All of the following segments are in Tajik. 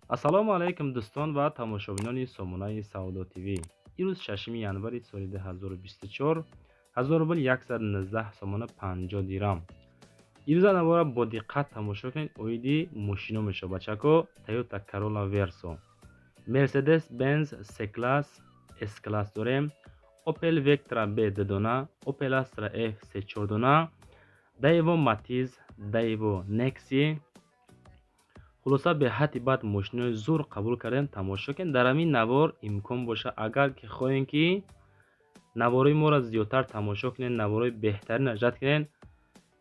Ассалому алайкум, дӯстон ва тамошобинони сомонаи Савдо ТВ. Имрӯз 6 январи соли 2024, 1000 рубл 119 сомона 50 дирам. Имрӯза навора бо диққат тамошо кунед, оиди мошино мешавад, бачако. Toyota Corolla Verso, Mercedes Benz C-класс, S-класс дорем, Opel Vectra B дудона, Opel Astra F се чордона, Daewoo Matiz, Daewoo Nexia. Хулоса, беҳадди бад мошинои зур қабул кардем, тамошо кунед дар ҳамин навор. Имкон боша, агар ки хоҳем, ки наворои моро зиёдтар тамошо кунед, наворои беҳтарин ажад кунед,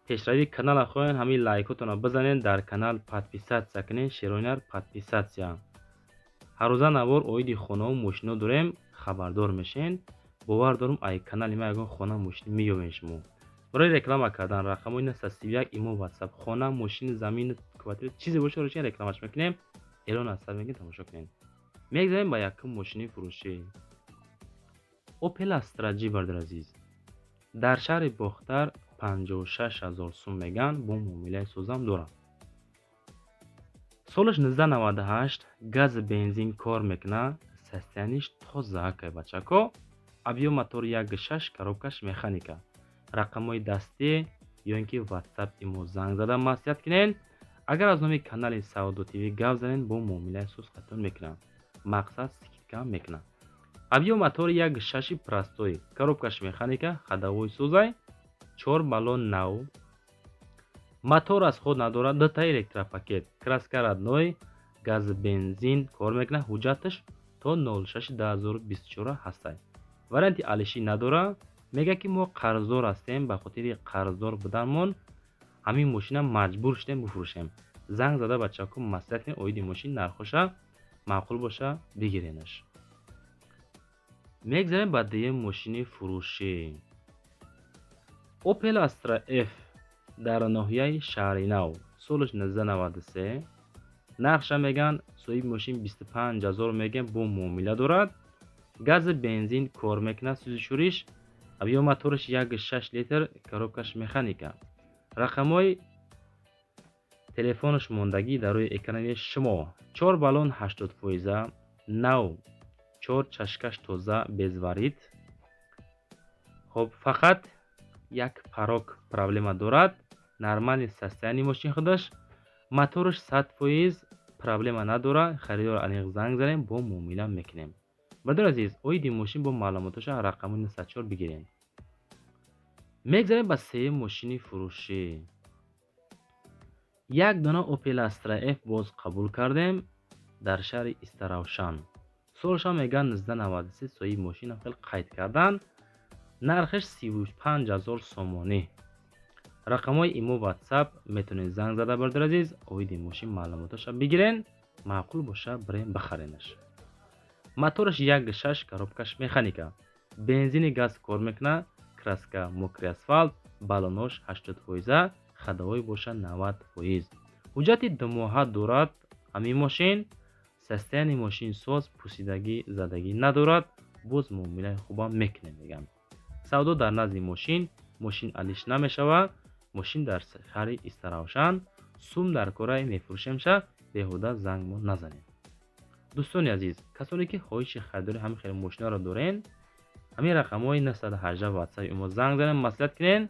пешравии канала хоҳем, ҳамин лайкотонро бизанед, дар канал подписаться кунед, шеронар подписаться. Ҳаррӯза навор оиди хонаҳу мошино дорем, хабардор мешен. Бовар дорум, ай канали ма ягон хона, мошин меёбем. Шумо барои реклама кардан рақамҳои 931, имо, Ватсап, хона, мошин, замин, квартира, чизе боша, рӯшин рекламаш мекунем, эълон аз сар мекунем, тамошо кунем. Мегзарем ба якум мошини фурӯшӣ. Opel Astra G, бародари азиз, дар шаҳри Бохтар 56 ҳазор сум меган, бо муомилаи созам дорам. Солаш 1998, газ, бензин кор мекунад, состояние ш тоза акай, бачако. Объём мотор 1,6, коробка ш механика. Рақамҳои дастӣ ё ин ки Ватсап, имо занг зада маслиҳат кунед. Агар аз номи канали Савдо ТВ гап занед, бо муомилаи соз қатон мекунам, мақсад, скидка мекунам. Объём мотори 1,6 простой, коробка ш механика, ходовой созай, чор баллон нав, мотор аз худ надорад, дута электропакет, краска родной, газ, бензин кор мекунад. Ҳуҷҷаташ то 06/2024 ҳастай, варианти алишӣ надорад. Мегӯяд, ки мо қарздор ҳастем, ба хотири қарздор буданмон ҳамин мошина маҷбур шудем бифурӯшем. Занг зада, бачако, маслиҳат кунед оиди мошин, нархоша маъқул боша, бигиренаш. Мегзарем ба дуюм мошини фурӯшӣ. Opel Astra F дар ноҳияи Шаҳринав, солаш 1993, нархша мегӯянд соҳиби мошин 25 ҳазор мегӯян, бо муомила дорад. Гази, бензин кор мекунад, сӯзишвориш, объём мотораш 1,6 литр, коробка ш механика. Рақамҳои телефонаш мондагӣ дар рӯи экрани шумо. Чор баллон 80 фоиза нав, чор чашкаш тоза, без варит. Хоб, фақат як порог проблема дорад. Нормальный состояние мошин худаш, мотораш 100%, проблема надорад. Харидор аниқ занг занем, бо муомила мекунем. Бародари азиз, оиди мошин бо маълумотоша рақами 904 бигирем. Мегзарем ба сеюм мошини фурӯшӣ. Як дона Opel Astra F боз қабул кардем дар шаҳри Истаравшан. Солашам мегӯянд 1993, соҳиби мошинам хел қайд кардан. Нархаш 35 ҳазор сомонӣ. Рақамҳои имо, Ватсап, метавонед занг зада, бародари азиз, оиди мошин маълумотоша бигирен, маъқул боша, бирем бихаренаш. Мотораш 1,6, коробка ш механика, бензини, газ кор мекунад, краска мокрый асфалт, баллонош 80%, ходовой боша 90%. Ҳуҷҷати думоҳа дорад ҳамин мошин. Состояние мошин соз, пусидагӣ, задагӣ надорад. Боз муомилаи хубам мекунем, мегӯянд. Савдо дар назди мошин, мошин алиш намешавад. Мошин дар шаҳри Истаравшан, сум дар кораи, мефурӯшемша, беҳуда зангмо назанем. Дӯстони азиз, касоне ки хоҳиши харидори ҳамин хел мошинаро дорен, ҳамин рақамҳои 918, Ватсаи мо занг занем, маслиҳат кунен.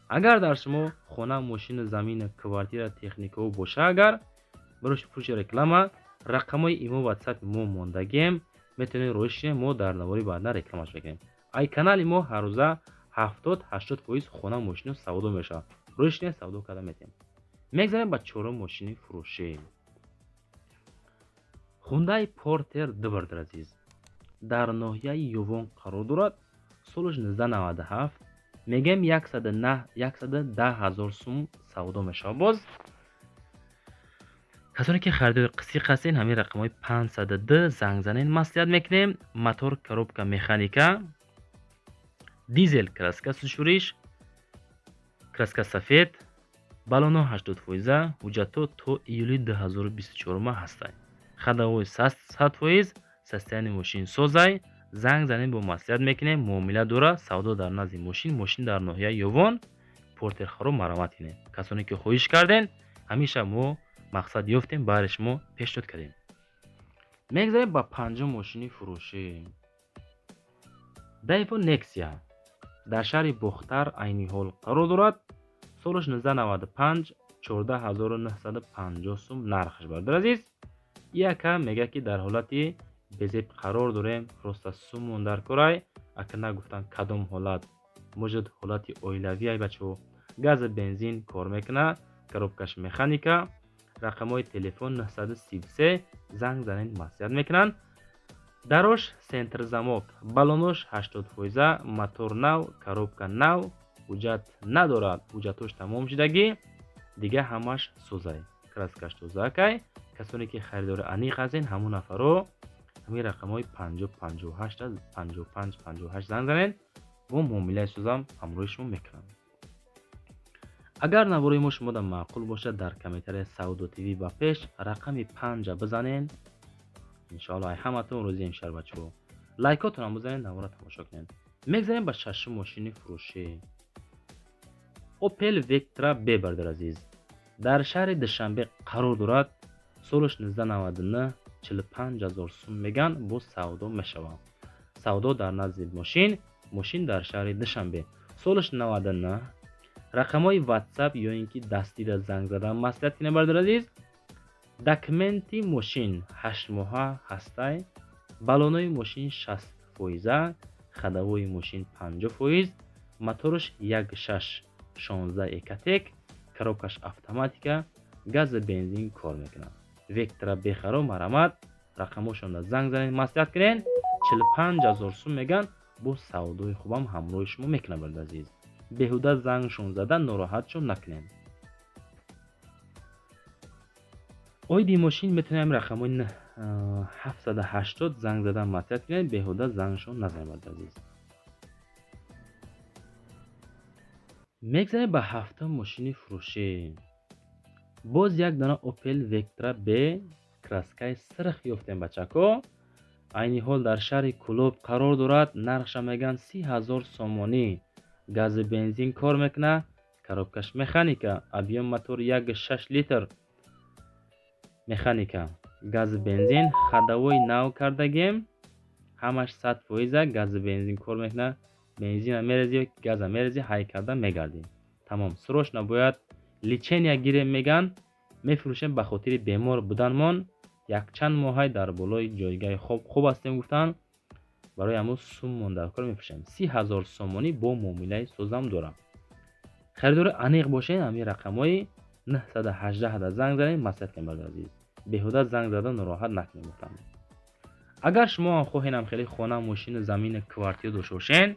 Агар дар шумо хона, мошину, замина, квартира, техникао боша, агар барои фурӯши реклама, рақамҳои имо, Ватсапи мо мондагием, метавонед роҳиш кунед, мо дар навори баъдан рекламаш мекунем. Ай канали мо ҳаррӯза 70-80% хона, мошино савдо мешавад. Роҳиш кунед, савдо карда метавонем. Мегзарем ба чорум мошини фурӯшӣ. Хундай Портер ду, бародари азиз, дар ноҳияи Ёвон қарор дорад. Солаш 1997, мегӯем, 110 ҳазор сум савдо мешавад. Боз касоне ки харидори қисиқ ҳастен, ҳамин рақамҳои 502 занг занен, маслиҳат мекунем. Мотор, коробка механика, дизел, краска сӯзишвориш, краска сафед, баллоно 80%, ҳуҷҷатҳо то июли 2024 ҳастанд, ходовой 100%, состояние мошин созай. Занг занем, бо маслиҳат мекунем, муомила дорад. Савдо дар назди мошин, мошин дар ноҳияи Ёвон. Портерхаро марамат кунед. Касоне ки хоҳиш карден, ҳамеша мо мақсад ёфтем, баҳри шумо пешниҳод кардем. Мегзарем ба панҷум мошини фурӯшӣ. Daewoo Nexia дар шаҳри Бохтар айни ҳол қарор дорад. Солаш 1995, 14950 сум нархаш, бародар азиз. Яка мега ки дар ҳолати безеб қарор дорем, просто суммон дар корай. Ака нагуфтан кадом ҳолат, может ҳолати оилавӣ ай бачаҳо. Гази бензин кор мекуна, коробкаш механика, рақамҳои телефон 933, занг занед, маслиҳат мекунанд. Дарош центр замок, баллонош 80%, мотор нав, коробка нав, ҳуҷҷат надорад, ҳуҷҷатош тамом шудагӣ, дига ҳамаш созай, краскаш тозаакай. Касоне ки харидори аниқ ҳастен, ҳамон нафаро ҳамин рақамҳои 50 58 55 58 занг занед, бо муомилаи созам ҳамроҳи шумо мекунам. Агар навори мо шумода маъқул бошад, дар комментария Савдо ТВ ба пеш рақами 5 бизанед. Иншоалло ай ҳаматон розием шар бачаҳо. Лайкотонам бизанед, навора тамошо кунед. Мегзарем ба шашум мошини фурӯшӣ. Opel Vectra B, бародар азиз, дар шаҳри Душанбе қарор дорад. Солаш 1999, 45000 сум меган, бо савдо мешавад. Савдо дар назди мошин, мошин дар шаҳри Душанбе. Солаш 99, рақамҳои WhatsApp ё ин ки дастида занг задан маслиҳат кунед, бародар азиз. Документи мошин 8 моҳа ҳастай, баллонои мошин 60%, ходовои мошин 50%, мотораш 1.6 16 Ecotec, коробкаш автоматика, гази бензин кор мекунад. Вектора бехаро марамат, рақамҳошонда занг занед, маслиҳат кунед. 45000 сум меган, бо савдои хубам ҳамроҳи шумо мекунад, бародар азиз. Беҳуда зангшон зада нороҳатшон накунед. Оиди мошин метавонем рақамҳои 780 занг зада маслиҳат кунед, беҳуда зангшон назанед, бародар азиз. Мегзарем ба ҳафтум мошини фурӯшӣ. Боз як дона Opel Vectra B краскаи сирх ёфтем, бачако. Айни ҳол дар шаҳри Кулоб қарор дорад. Нархша меган 30000 сомонӣ. Гази бензин кор мекуна, коробкаш механика, объем мотор 1.6 литр механика, гази бензин, ходовой нав кардагем, ҳамаш 100%, гази бензин кор мекуна, бензина мерези, газа мерези, ҳай карда мегардӣ. Тамом, срочно бояд лечения гирем меган, мефурӯшем ба хотири бемор буданмон. Якчанд моҳай дар болои ҷойгаҳи хоб хуб ҳастем гуфтан, барои ҳамун суммон дар кор мефурӯшем. 30000 сомонӣ бо муомилаи созам дорам. Харидори аниқ бошед, ҳамин рақамҳои 918 занг занед, маслиҳат кунед, бародар азиз. Беҳуда занг зада нороҳат накунед гуфтам. Агар шумо ҳам хоҳед ҳам хеле хона, мошину, замину, квартира дошта бошед,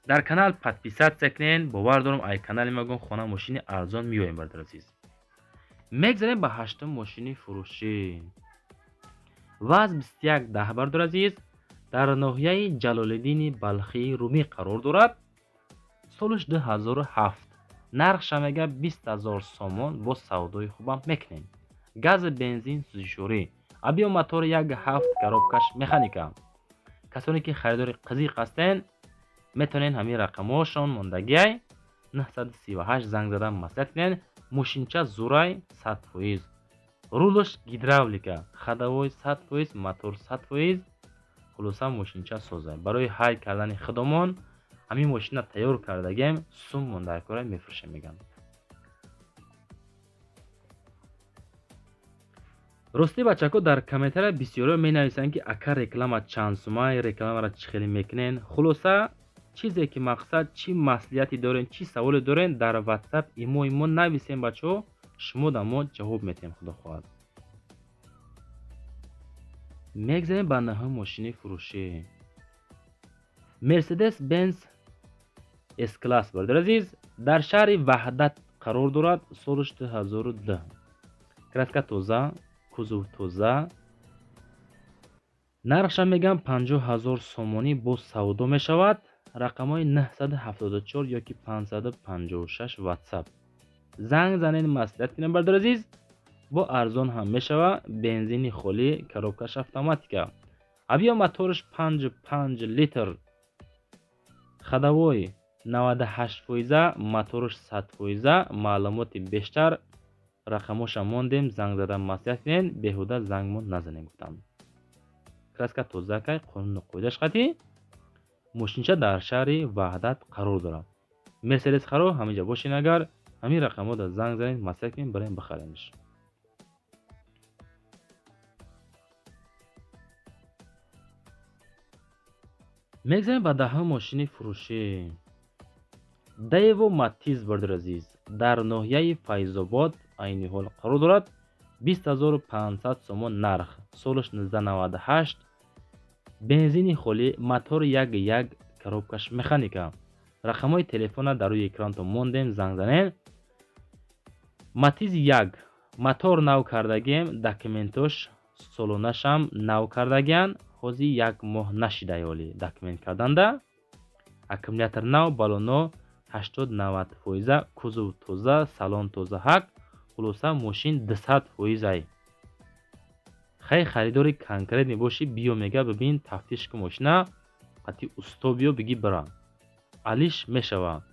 дар канал подписаться кунед. Бовар дорам ай канали ма гон хона, мошини арзон меоем, бародар азиз. Мегзарем ба ҳаштум мошини фурӯшӣ. ВАЗ 2110, бародар азиз, дар ноҳияи Ҷалолиддини Балхии Румӣ қарор дорад. Солаш 2007, нархша мега 20000 сомон, бо савдои хубам мекунем. Гази бензин сӯзишворӣ, объем мотор 1.7, коробкаш механика. Касоне ки харидори қизиқ ҳастен, метавонед ҳамин рақамҳошон мондагиай 938 занг зада маслиҳат кунед. Мошинча зурай 100%, рулаш гидравлика, ходовой 100%, мотор 100%. Хулоса мошинча созай. Барои ҳай кардани худомон ҳамин мошина тайёр кардагем, суммон дар кора мефурӯшем меган. Рости бачако, дар комментария бисёриҳо менависанд ки ака реклама чанд сумай, рекламаро чӣ хеле мекунен. Хулоса чизе ки мақсад, чӣ маслиҳате дорен, чӣ саволе дорен, дар WhatsApp имои мо нависем бачаҳо, шумо да мо ҷавоб метиҳем, худо хоҳад. Мегзарем ба наҳум мошини фурӯшӣ. Mercedes Benz S-класс, бародар азиз, дар шаҳри Ваҳдат қарор дорад. Солаш 2002, краска тоза, кузов тоза, нархша меган 50000 сомонӣ, бо савдо мешавад. Рақамҳои 974 ёки 556 WhatsApp. Занг занед, маслиҳат кунед, бародар азиз. Бо арзон ҳам мешавад, бензини холӣ, коробкаш автоматика, объем мотораш 5.5 литр, ходовой 98%, мотораш 100%. Маълумоти бештар рақамҳоша мондем, занг зада маслиҳат кунед, беҳуда зангмон назанем гуфтам. Краска тоза кай, қонуну қоидаш қатӣ. Мошинча дар шаҳри Ваҳдат қарор дорад. Мерседес харо ҳаминҷа бошен, агар ҳамин рақамҳо занг занед, маслиҳат кунем, барем бихаренаш. Мегзарем ба даҳум мошини фурӯшӣ. Daewoo Matiz, бародари азиз, дар ноҳияи Файзобод айни ҳол қарор дорад. 20500 сомон нарх, солаш 1998, бензини холӣ, мотор 1.1, коробкаш механика. Рақамҳои телефона дар рӯи экранто мондем, занг занед. Matiz 1 мотор нав кардагием, документош солонашам нав кардагиян, ҳозир як моҳ нашидай ҳоли документ карданда. Аккумулятор нав, баллоно 80-90 фоиза, кузов тоза, салон тоза ҳак, хулоса мошин 200 фоизай. Хай харидори конкретный бошӣ, биё мега бибин, тафтиш ку мошина, қати усто биё биги бира. Алиш мешава.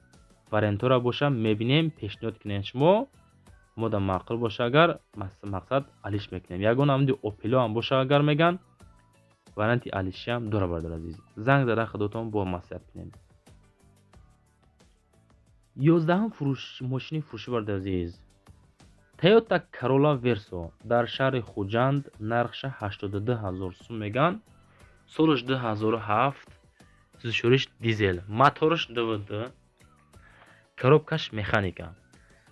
Вариантора боша мебинем, пешниҳод кунем шумо. Мо да маъқул боша агар мақсад алиш мекунем. Ягон амди Опело ҳам боша агар меган, варианти алишиам дора, бародари азиз. Занг зада худотон бо маслиҳат кунем. 11-ум мошини фурӯшӣ, бародари азиз. Toyota Corolla Verso дар шаҳри Хуҷанд, нархша 82 ҳазор сум меган. Солаш 2007, сӯзишвориш дизел, мотораш ДВД, коробкаш механика.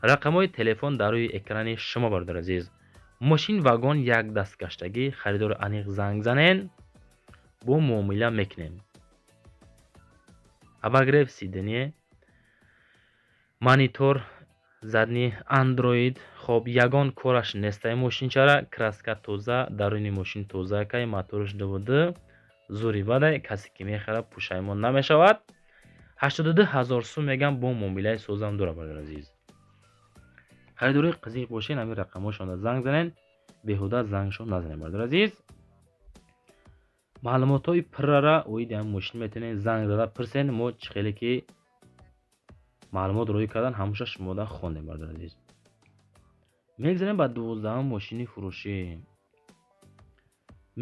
Рақамҳои телефон дар рӯи экрани шумо, бародари азиз. Мошин вагон як даст гаштагӣ, харидори аниқ занг занен, бо муомила мекунем. Обогрев сиденье, монитор задний Android. Хоб, ягон кораш нестай мошинчара, краска тоза, даруни мошин тоза кай, мотораш ДВД, зури бадай, касе ки мехарад пушаймон намешавад. 82 ҳазор сум мегам, бо муомилаи созам дора, бародари азиз. Харидори қизиқ бошен, ҳамин рақамҳошонда занг занен, беҳуда зангшон назанен, бародари азиз. Маълумотҳои пуррара оиди ҳамин мошин метавонед занг зада пурсен, мо чӣ хеле ки маълумот рӯй кардан ҳамуша шумода хондем, бародари азиз. Мегзарем ба 12-ум мошини фурӯшӣ.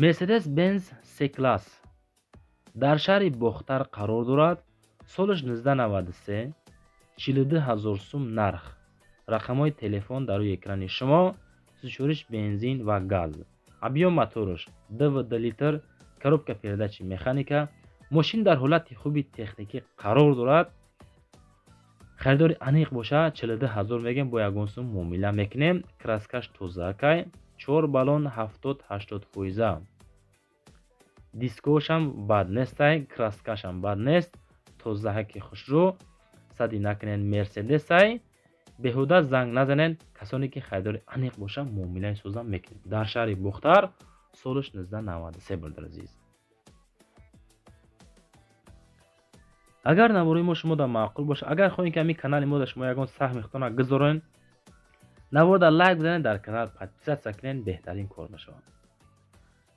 Mercedes Benz C-класс дар шаҳри Бохтар қарор дорад. Солаш 1993, 42 ҳазор сум нарх. Рақамҳои телефон дар рӯи экрани шумо. Сӯзишвориш бензин ва газ. Объём мотораш 2 литр, коробка передачи механика. Мошин дар ҳолати хуби техникӣ қарор дорад. Харидори аниқ боша 42 ҳазор мегем, бо ягон сум муомила мекунем. Краскаш тоза кай, 4 баллон 70-80 фоиза. Дискошам бад нестай, краскашам бад нест, тоза ҳаки хушрӯ. Сади накунен, Мерседесай. Беҳуда занг назанен, касоне ки харидори аниқ боша муомилаи созам мекунем. Дар шаҳри Бохтар, солаш 1993, бародари азиз. Агар наворои мо шумо да маъқул бошад, агар хоҳед ки ҳамин канали мо да шумо ягон саҳми худтона гузорен, навор да лайк бизанед, дар канал подписаться кунед, беҳтарин кор мешавад.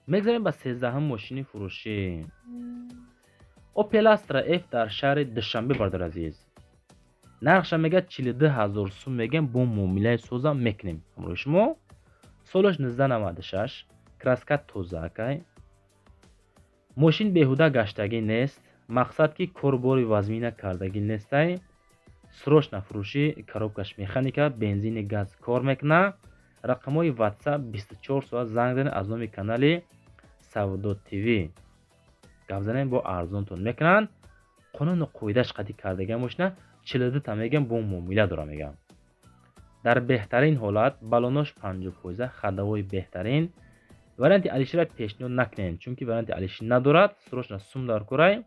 Мегзарем ба 13-ум мошини фурӯшӣ. Opel Astra F дар шаҳри Душанбе, бародари азиз. Нархша мега 42 ҳазор сум мегем, бо муомилаи созам мекунем ҳамроҳи шумо. Солаш 1996, краска тоза кай. Мошин беҳуда гаштагӣ нест, мақсад ки корбори вазмина кардагӣ нестай. Срочно фурӯшӣ, коробкаш механика, бензини газ кор мекуна. Рақамҳои WhatsApp 24 соат занг занед, аз номи канали Савдо ТВ гап занем, бо арзонтон мекунанд. Қонуну қоидаш қатӣ кардагиам мошина 42 та мегам, бо муомила дора мегам. Дар беҳтарин ҳолат баллонош 50 фоиза, ходовой беҳтарин. Варианти алишира пешниҳод накунем, чунки варианти алиши надорад. Срочно сум дар курай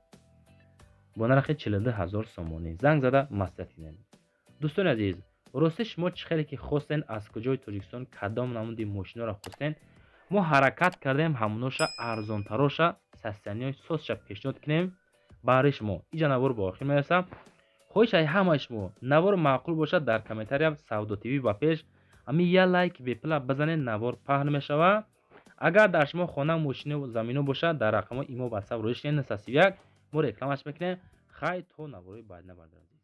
бо нархи 42 ҳазор сомонӣ занг зада маслиҳат кунем. Дӯстони азиз, рости шумо чӣ хеле ки хостен, аз куҷои Тоҷикистон кадом намуди мошиноро хостен, мо ҳаракат кардем ҳамоноша арзонтароша состояниҳои созша пешниҳод кунем баҳри шумо. Иҷа навор ба охир мерасам. Хоҳиш ай ҳамаи шумо, навор маъқул бошад, дар комментария Савдо ТВ ба пеш ҳамин я лайк бепула бизанед, навор паҳн мешавад. Агар дар шумо хона, мошину замино бошад, дар рақамҳои имо WhatsApp рӯиш кунед 931, мо рекламаш мекунем. Хай то наворои баъд, набардаред.